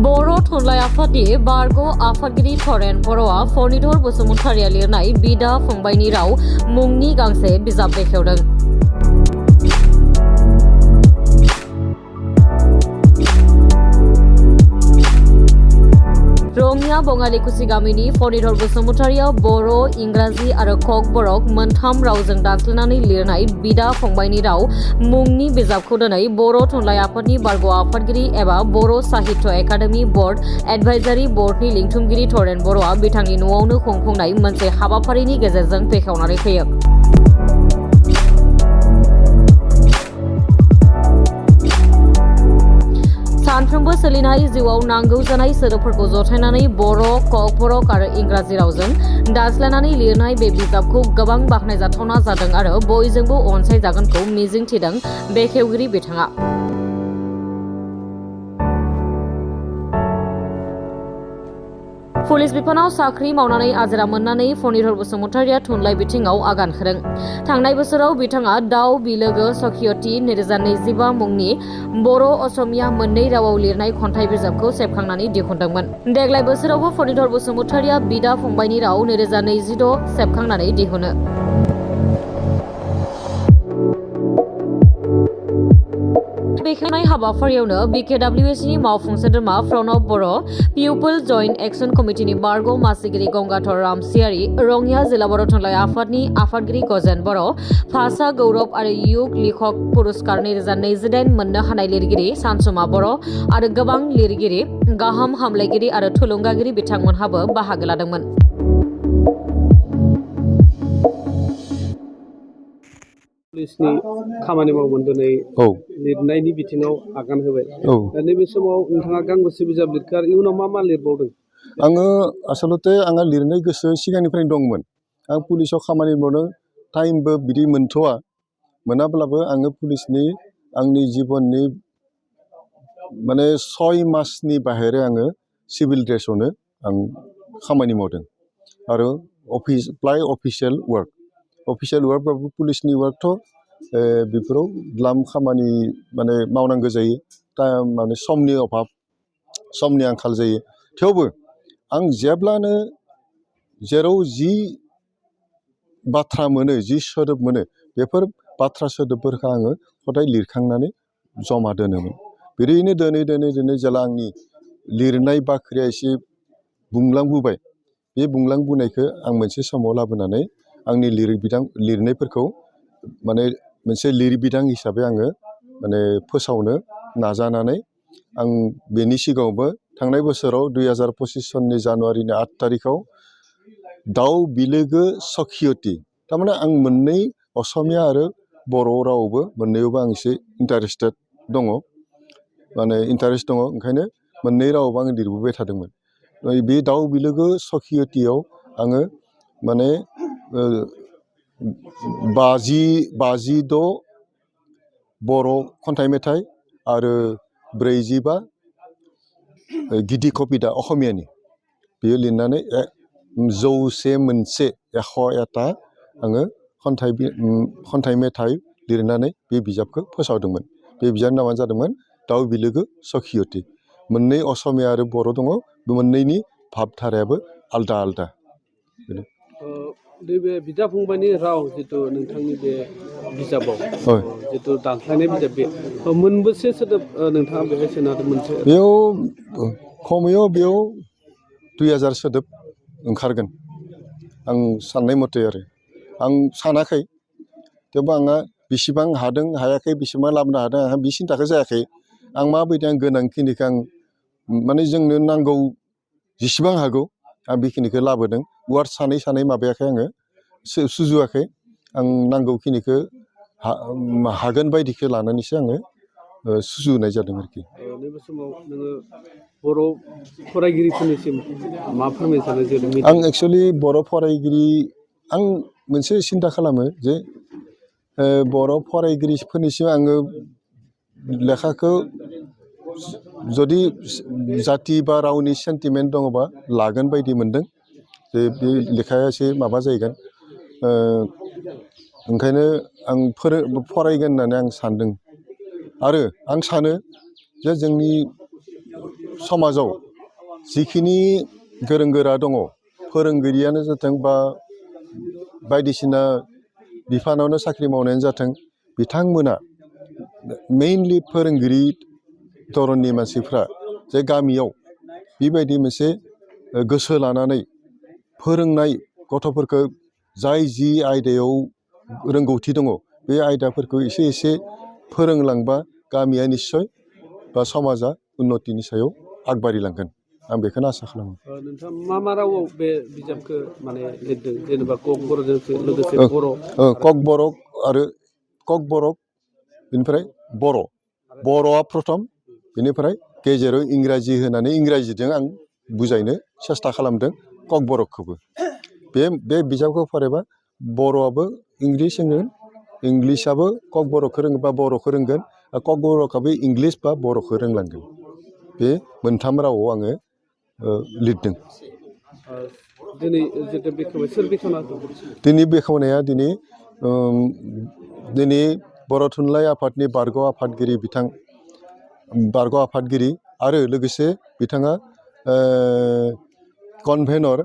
बर' थुनलाइ आफादनि बारग' आफादगिरि थरेन बर'आ फणिधर बसुमतारिया लिरनाय बिदा फंबायनि राव मुंनि गांसे बिजाब बेखेवदों। रङिया बङालिकुसि गामिनि फणिधर बसुमतारिया बर', इंराजि आरो कक बरक मोनथाम रावजों दानस्लायनानै लिरनाय बिदा फंबायनि राव मुंनि बिजाबखौ दिनै बर' थुनलाइ आफादनि बारग' आफादगिरि एबा बर' साहित्य एकाडेमि बर्ड एडभाइजारि बर्डनि लिंथुमगिरि थरेन बर'आ बिथांनि न'आवनो खुंफुंनाय मोनसे हाबाफारिनि गेजेरजों बेखेवनानै होयो। सानफ्रोमबो सोलिनाय जिउआव नांगौ जानाय सोदोबफोरखौ जथायनानै बर', कक बरक आरो इंराजि रावजों दानस्लायनानै लिरनाय बे बिजाबखौ गोबां बाख्नायजाथावना जादों आरो बयजोंबो अनसायजागोनखौ मिजिंथिदों बेखेवगिरि बिथाङा। पुलिस बिफानाव साख्रि मावनानै आजिरा मोननानै फणिधर बसुमतारिया थुनलाइ बिथिङाव आगान होदों। थांनाय बोसोराव बिथाङा दाउ बिलोगो सखियती 2025 मुंनि बर' असमिया मोननै रावाव लिरनाय खन्थाइ बिजाबखौ सेबखांनानै दिहुनदोंमोन। देग्लाय बोसोरावबो फणिधर बसुमतारिया बिदा फंबायनि राव 2026 सेबखांनानै दिहुनो। बेखेवनाय हाबाफारियावनो BKWSनि मावफुं सोद्रोमा प्रणब बर', पिउपल जइन्ट एक्शन कमिटिनि बारग' मासिगिरि गंगाधर रामसियारि, रङिया जिल्ला बर' थुनलाइ आफादनि आफादगिरि गजेन बर', भाषा गौरब आरो युग लिखक पुरस्कार 2028 मोननो हानाय लिरगिरि सानसुमा बर' आरो गोबां लिरगिरि, गाहाम हामलायगिरि आरो थुलुंगागिरि बिथांमोनहाबो बाहागो लादोंमोन। पुलिसनि खामानि मावोमोन दिनै लिरनायनि बिथिङाव आगान होबाय। दा नैबे समाव नोंथाङा गांबेसे बिजाब लिरखो आरो इयुनाव मा लिरबावदों? आङो आसलते आंहा लिरनाय गोसो सिगांनिफ्रायनो दंमोन। आं पुलिसाव खामानि मावनो टाइमबो बिदि मोनाब्लाबो आङो पुलिसनि आंनि जिबननि माने 6 मासनि बाहेरा आङो सिभिल ड्रेसावनो आं खामानि मावदों आरो अफिसियेल वार्कबाबो पुलिसनि वार्कथ' बेफोराव द्लाम खामानि माने मावनांगौ जायो। माने समनि अभाब, समनि आंखाल जायो। थेवबो आं जेब्लानो जेराव जि बाथ्रा मोनो, जि सोदोब मोनो, बेफोर बाथ्रा सोदोबफोरखौ आङो खदाय लिरखांनानै जमा दोनोमोन। बिदिनो दोनै जेला आंनि लिरनाय बाख्रिया एसे बुंलांबोबाय, बे बुंलांबोनायखौ आं मोनसे समाव लाबोनानै आंनि लिरनायफोरखौ माने मोनसे लिरबिदां हिसाबै आङो माने फोसावनो नाजानानै आं बेनि सिगाङावबो थांनाय बोसोराव 2025 सननि जानुवारिनि 8 तारिखआव दाउ बिलोगो सखियती, थारमाने आं मोननै असमिया आरो बर' रावबो मोननैयावबो आं एसे इन्टारेस्ट दङ, ओंखायनो मोननै रावावबो आङो लिरबोबाय थादोंमोन। बे दाउ बिलोगो सखियतीयाव आङो माने 56 बर' खन्थाइ मेथाइ आरो 45 गिदि कबिता असमियानि बेयो लिरनानै 101 आङो खन्थाइ मेथाइ लिरनानै बे बिजाबखौ फोसावदोंमोन। बे बिजाबनि नामानो जादोंमोन दाउ बिलोगो सखियती। मोननै असमिया आरो बर' दङ, बे मोननैनि भाबधारायाबो आलदा। बे बिदा फंबायनि राव जिथु नोंथांनि बे बिजाबाव जिथु दानस्लायनाय बिजाब, बे मोनबेसे सोदोब नोंथाङा बेहाय सोनादों? मोनसे बेयाव खमैयाव 2000 सोदोब ओंखारगोन आं साननाय मथे आरो आं सानाखै। थेवबो आंहा बेसेबां हादों हायाखै, बेसेबां लाबोनो हादों, आंहा बे सिन्थाखौ जायाखै। आं माबायदि आं गोनांखिनिखौ आं माने जोंनो नांगौ जेसेबां हागौ आं बेखिनिखौ लाबोदों। वार्ड सानै माबायाखै, आङो सुजुवाखै। आं नांगौखिनिखौ हागोन बायदिखौ लानानैसो आङो सुजुनाय जादों आरोखि। नैबे समाव नोङो बर' फरायगिरिफोरनिसिम मा फोरमायनो सानो? आं एक्सुवेलि बर' फरायगिरि, आं मोनसे सिन्था खालामो जे बर' फरायगिरिफोरनिसिम आङो लेखाखौ जुदि जाति बा रावनि सेन्टिमेन्ट दङबा लागोन बायदि मोनदों जे बे लेखाया एसे माबा जाहैगोन। ओंखायनो आं फरायगोन होननानै आं सानदों। आरो आं सानो जे जोंनि समाजाव जिखिनि गोरों गोरा दङ फोरोंगिरियानो जाथों बा बायदिसिना बिफानावनो साख्रि मावनायानो जाथों बिथांमोना मेइनलि फोरोंगिरि धरननि मानसिफ्रा जे गामियाव बेबायदि मोनसे गोसो लानानै फोरोंनाय गथ'फोरखौ जाय जि आयदायाव रोंगौथि दङ बे आयदाफोरखौ एसे एसे फोरोंलांबा गामिया निस्सय बा समाजा उन्नतिनि सायाव आगबारिलांगोन आं बेखौनो आसा खालामो। नोंथाङा मा रावाव बे बिजाबखौ माने लिरदों जेनेबा कक बर'जों लोगोसे बर' कक बर' आरो कक बर' बेनिफ्राय बर'आ प्रथम बेनिफ्राय गेजेराव इंराजि होनानै इंराजिजों आं बुजायनो सेस्था खालामदों कक बर'खौबो बे बिजाबखौ फरायबा बर'आबो इंलिस होनगोन इंलिसाबो कक बर'खौ रोङोबा बर'खौ रोंगोन कक बर'खाबो इंलिस बा बर'खौ रोंलांगोन बे मोनथाम रावाव आङो लिरदों। दिनै जितु बेखेवबाय सोर बेखेवना होदों? दिनै बेखेवनाया दिनै बर' थुनलाइ आफादनि बारग' आफादगिरि बारग' आफादगिरि आरो लोगोसे बिथाङा कनभेनर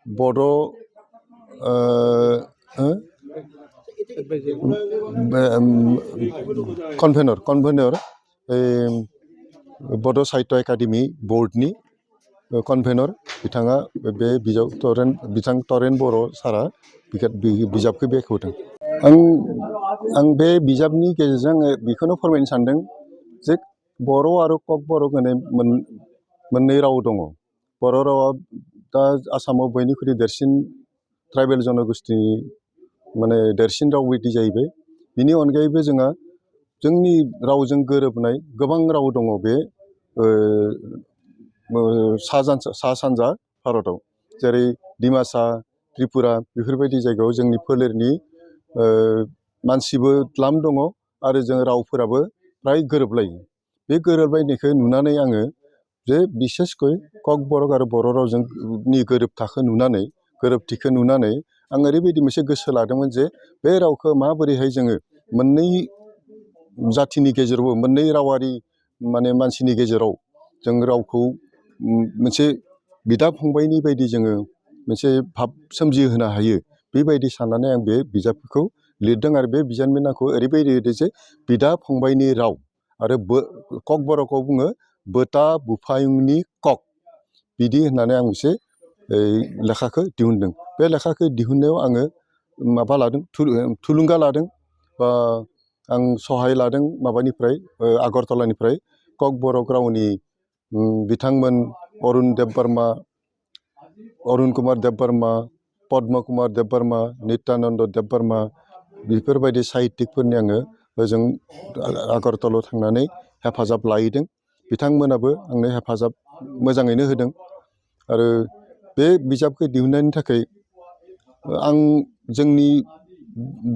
बड' कनभेनर बड' साहित्य एकाडेमि बर्डनि कनभेनर बिथाङा बे बिजाब बिथां तरेन बर' सारा बिजाबखौ बेखेवदों। आं बे बिजाबनि गेजेरजों बेखौनो फोरमायनो सानदों जे बर' आरो कक बर' होननाय मोननै राव दङ। बर' रावा दा आसामाव बयनिख्रुइ देरसिन ट्राइबेल जनगोष्ठीनि माने देरसिन राव बायदि जाहैबाय। बिनि अनगायैबो जोंहा जोंनि रावजों गोरोबनाय गोबां राव दङ बे सा सानजा भारताव जेरै डिमासा त्रिपुरा बेफोरबायदि जायगायाव जोंनि फोलेरनि मानसिबो द्लाम दङ आरो जों रावफोराबो फ्राय गोरोबलायो। बे गोरोबलायनायखौ नुनानै आङो जे बिसेसकै कक बर' आरो बर' रावजों गोरोबथिखौ नुनानै आं ओरैबायदि मोनसे गोसो लादोंमोन जे बे रावखौ माबोरैहाय जोङो मोननै जाथिनि गेजेरावबो मोननै रावारि माने मानसिनि गेजेराव जों रावखौ मोनसे बिदा फंबायनि बायदि जोङो मोनसे भाब सोमजिहोनो हायो बेबायदि साननानै आं बे बिजाबखौ लिरदों आरो बे बिजाबनि नामखौ ओरैबायदि लिरदों जे बिदा फंबायनि राव आरो कक बर'खौ बुङो बोता बुफायुंनि कक बिदि होननानै आं मोनसे लेखाखौ दिहुनदों। बे लेखाखौ दिहुननायाव आङो माबा लादों थुलुंगा लादों बा आं सहाय लादों माबानिफ्राय आगरतलानिफ्राय कक बर' रावनि बिथांमोन अरुण कुमार देब बर्मा पद्म कुमार देब बर्मा नित्यानन्द देब बर्मा बेफोरबायदि साहित्यिकफोरनि आङो ओजों आगरतलायाव थांनानै हेफाजाब लाहैदों। बिथांमोनाबो आंनो हेफाजाब मोजाङैनो होदों आरो बे बिजाबखौ दिहुननायनि थाखाय आं जोंनि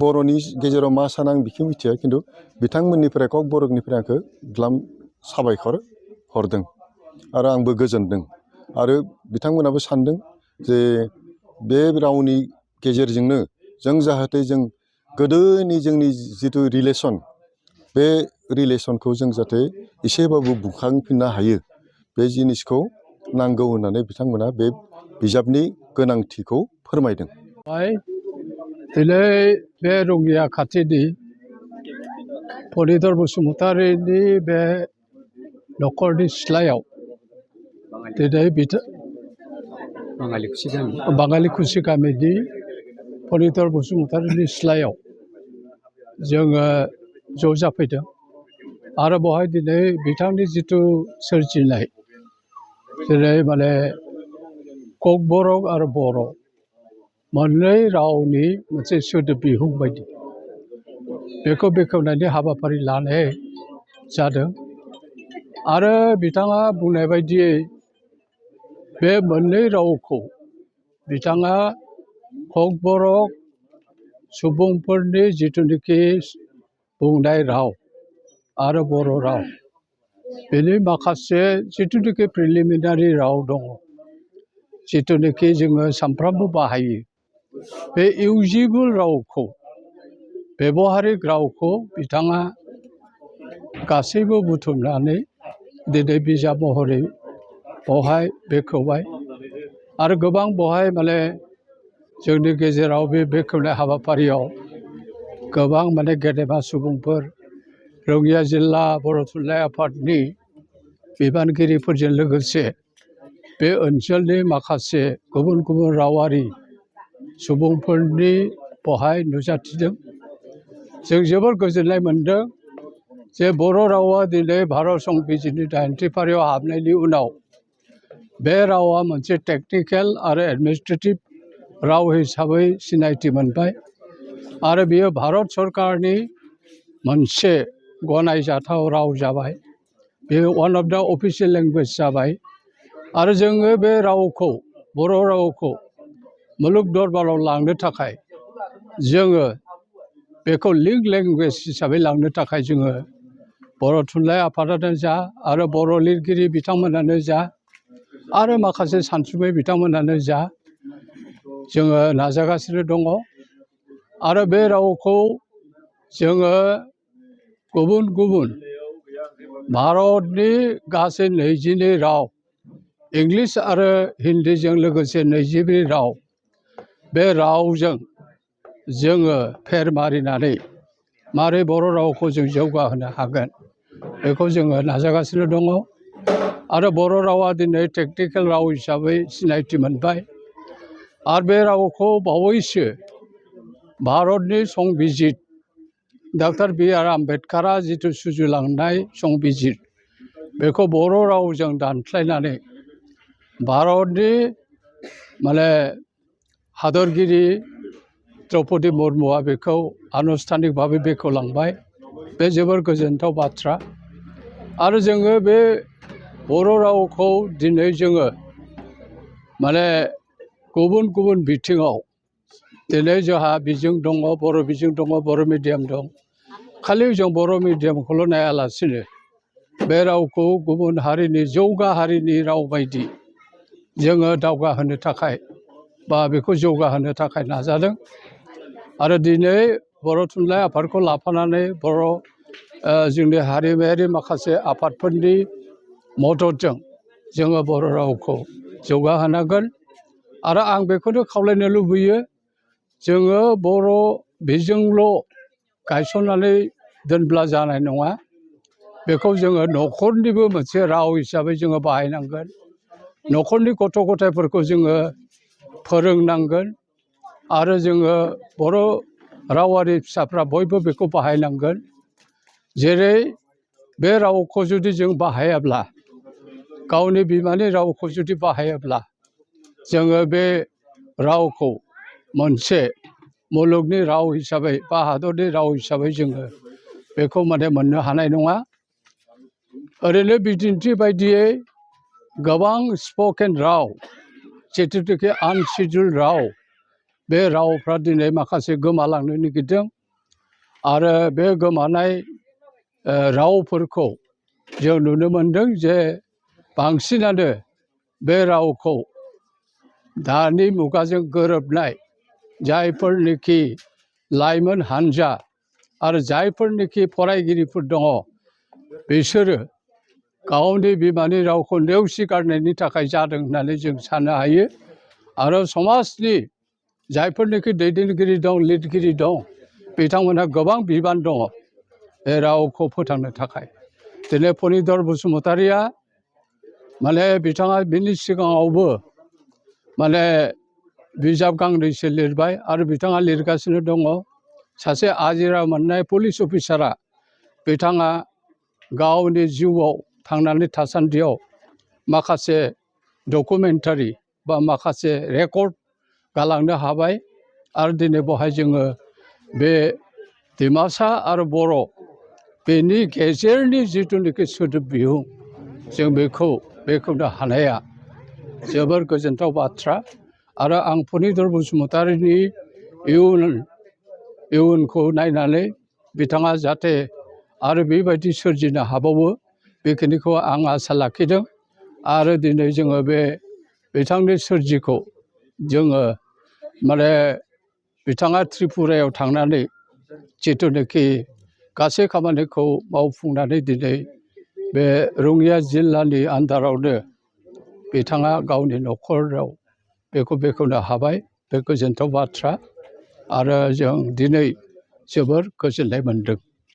बर'नि गेजेराव मा सानो आं बेखौ मिथिया खिन्थु बिथांमोननिफ्राय कक बर'निफ्राय आंखौ द्लाम साबायखर हरदों आरो आंबो गोजोनदों आरो बिथांमोनाबो सानदों जे बे रावनि गेजेरजोंनो जों जाहाथे जों गोदोनि जोंनि जिथु रिलेसन बे रिलेसनखौ जों जाहाथे एसेबाबो बुखांफिननो हायो बे जिनिसखौ नांगौ होननानै बिथांमोना बे बिजाबनि गोनांथिखौ फोरमायदों। दिनै बे रङिया खाथिनि फरिधर बसुमतारीनि बे न'खरनि सिथ्लायाव दिनै बाङालिकुसि गामिनि फरिधर बसुमतारीनि सिथ्लायाव जोङो ज' जाफैदों आरो बेवहाय दिनै बिथांनि जिथु सोरजिनाय जेरै माने कक बर' आरो बर' मोननै रावनि मोनसे सोदोब बिहुं बायदि बेखौ बेखेवनायनि हाबाफारि लानाय जादों आरो बिथाङा बुंनाय बायदियै बे मोननै रावखौ बिथाङा कक बर' सुबुंफोरनि जिथुनिखि बुंनाय राव आरो बर' राव बेनि माखासे जिथुनिखि प्रिलिमिनारि राव दङ जिथुनिखि जोङो सानफ्रामबो बाहायो बे इउजिबोल रावखौ बेबहारिक रावखौ बिथाङा गासैबो बुथुमनानै दिनै बिजाब महरै बहाय बेखेवबाय आरो गोबां बहाय माने जोंनि गेजेराव बे बेखेवनाय हाबाफारियाव गोबां माने गेदेमा सुबुंफोर रङिया जिल्ला बर' थुनलाइ आफादनि बिबानगिरिफोरजों लोगोसे बे ओनसोलनि माखासे गुबुन गुबुन रावारि सुबुंफोरनि बहाय नुजाथिदों। जों जोबोर गोजोननाय मोन्दों जे बर' रावा दिनै भारत संबिजिरनि 80थि फारियाव हाबनायनि उनाव बे रावा मोनसे टेक्निकेल आरो एडमिनिस्ट्रेटिभ राव हिसाबै सिनायथि मोनबाय आरो बियो भारत सरकारनि मोनसे गनायजाथाव राव जाबाय। बेयो one of the official language जाबाय आरो जोङो बे रावखौ बर' रावखौ मुलुग दरबाराव लांनो थाखाय जोङो बेखौ लिंक लेंगुवेज हिसाबै लांनो थाखाय जोङो बर' थुनलाइ आफादानो जा आरो बर' लिरगिरि बिथांमोनानो जा आरो माखासे सानसुमै बिथांमोनानो जा जोङो नाजागासिनो दङ आरो बे रावखौ जोङो गुबुन गुबुन भारतनि गासै 22 राव इंलिस आरो हिन्दीजों लोगोसे 22 राव बे रावजों जोङो फेर मारिनानै मारै बर' रावखौ जों जौगाहोनो हागोन बेखौ जोङो नाजागासिनो दङ आरो बर' रावा दिनै टेक्निकेल राव हिसाबै सिनायथि मोनबाय आरो बे रावखौ बावैसो भारतनि संबिजिर डक्टर बि.आर. आम्बेडकारा जिथु सुजुलांनाय संबिजिर बेखौ बर' रावजों दानस्लायनानै भारतनि माने हादरगिरि द्रौपदी मुर्मुआ बेखौ आनुষ্ঠাनिक भाबै बेखेवलांबाय। बे जोबोर गोजोनथाव बाथ्रा आरो जोङो बे बर' रावखौ दिनै जोङो माने गुबुन गुबुन बिथिङाव दिनै जोंहा बिजों दङ, बर' बिजों दङ, बर' मिडियाम दं। खालि जों बर' मिडियामखौल' नायालासिनो बे रावखौ गुबुन हारिनि जौगा हारिनि राव बायदि जोङो दावगाहोनो थाखाय बा बेखौ जौगाहोनो थाखाय नाजादों आरो दिनै बर' थुनलाइ आफादखौ लाफानानै बर' जोंनि हारिमायारि माखासे आफादफोरनि मददजों जोङो बर' रावखौ जौगाहोनांगोन आरो आं बेखौनो खावलायनो लुबैयो जोङो बर' बिजोंल' गायसननानै दोनब्ला जानाय नङा बेखौ जोङो न'खरनिबो मोनसे राव हिसाबै जोङो बाहायनांगोन। न'खरनि गथ' गथायफोरखौ जोङो फोरोंनांगोन आरो जोङो बर' रावारि फिसाफ्रा बयबो बेखौ बाहायनांगोन। जेरै बे रावखौ जुदि जों बाहायाब्ला गावनि बिमानि रावखौ जुदि बाहायाब्ला जोङो बे रावखौ मोनसे मुलुगनि राव हिसाबै बा हादरनि राव हिसाबै जोङो बेखौ माने मोननो हानाय नङा। ओरैनो बिदिन्थि बायदियै गोबां स्पकेन राव जिथुनाखि आनसिडुल राव बे रावफ्रा दिनै माखासे गोमालांनो नागिरदों आरो बे गोमानाय रावफोरखौ जों नुनो मोनदों जे बांसिनानो बे रावखौ दानि मुगाजों गोरोबनाय जायफोरनिखि लाइमोन हान्जा आरो जायफोरनिखि फरायगिरिफोर दङ बिसोरो गावनि बिमानि रावखौ नेवसिगारनायनि थाखाय जादों होननानै जों साननो हायो आरो समाजनि जायफोरनिखि दैदेनगिरि दं लिरगिरि दं बिथांमोनहा गोबां बिबान दङ बे रावखौ फोथांनो थाखाय। दिनै फनिधर बसुमतारिया माने बिथाङा बिनि सिगाङावबो माने बिजाब गांनैसो लिरबाय आरो बिथाङा लिरगासिनो दङ। सासे आजिरा मोननाय पुलिस अफिसारा बिथाङा गावनि जिउआव थांनानै थासान्दियाव माखासे डकुमेन्टारि बा माखासे रेकर्ड गालांनो हाबाय आरो दिनै बेवहाय जोङो बे डिमासा आरो बर' बेनि गेजेरनि जिथुनाखि सोदोब बिहुं जों बेखौ बेखेवनो हानाया जोबोर गोजोनथाव बाथ्रा आरो आं फनिधर बसुमतारिनि इयुनखौ नायनानै बिथाङा जाहाथे आरो बेबायदि सोरजिनो हाबावो बेखिनिखौ आं आसा लाखिदों आरो दिनै जोङो बे बिथांनि सोरजिखौ जोङो माने बिथाङा त्रिपुरायाव थांनानै जिथुनाखि गासै खामानिखौ मावफुंनानै दिनै बे रङिया जिल्लानि आन्दारावनो बिथाङा गावनि न'खराव बेखौ बेखेवनो हाबाय बे गोजोनथाव बाथ्रा आरो जों दिनै जोबोर गोजोननाय मोन्दों।